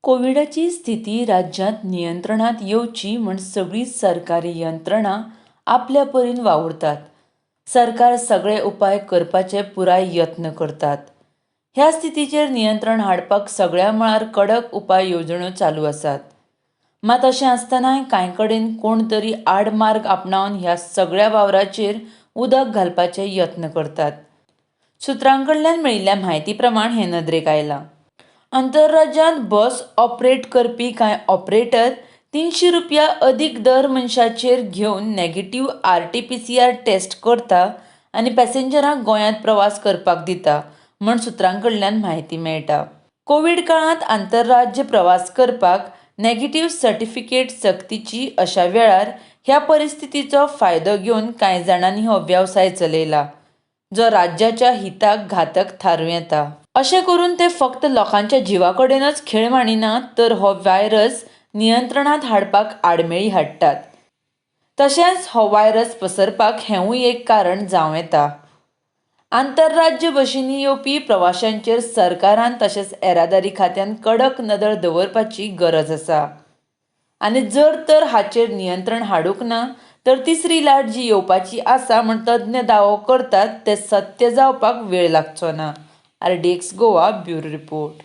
कोविडाची स्थिती राज्यांत नियंत्रणांत येवची म्हूण सगळीं सरकारी यंत्रणां आपल्या परीन वावुरतात. सरकार सगळे उपाय करपाचे पुराय यत्न करतात. ह्या स्थितीचेर नियंत्रण हाडपाक सगळ्या मळार कडक उपाय येवजण्यो चालू आसात. मात अशें आसतनाय कांय कडेन कोण तरी आडमार्ग आपणावन ह्या सगळ्या वावराचेर उदक घालपाचे यत्न करतात. सुत्रां कडल्यान मेळिल्ल्या म्हायती प्रमाण हें नदरेक आयलां. आंतरराज्यांत बस ऑपरेट करपी कांय ऑपरेटर 300 रुपया अदीक दर मनशाचेर घेवन नेगेटिव्ह आरटीपीसीआर टेस्ट करता आनी पॅसेंजरांक गोंयांत प्रवास करपाक दिता म्हण सुत्रां कडल्यान म्हायती मेळटा. कोवीड काळांत आंतरराज्य प्रवास करपाक नेगेटिव्ह सर्टिफिकेट सक्तीची अशा वेळार ह्या परिस्थितीचो फायदो घेवन कांय जाणांनी हो वेवसाय चलयला, जो राज्याच्या हिताक घातक थारूं येता. अशें करून ते फक्त लोकांच्या जिवा कडेनच खेळ मांडिनात, तर हो व्हायरस नियंत्रणांत हाडपाक आडमेळी हाडटात. तशेंच हो व्हायरस पसरपाक हेंवूय एक कारण जावं येता. आंतरराज्य बशींनी येवपी प्रवाशांचेर सरकारान तशेंच येरादारी खात्यान कडक नदर दवरपाची गरज आसा आनी जर तर हाचेर नियंत्रण हाडूंक ना तर तिसरी लाट जी येवपाची आसा म्हण तज्ञ दावो करतात तें सत्य जावपाक वेळ लागचो ना. RDX Goa bureau report.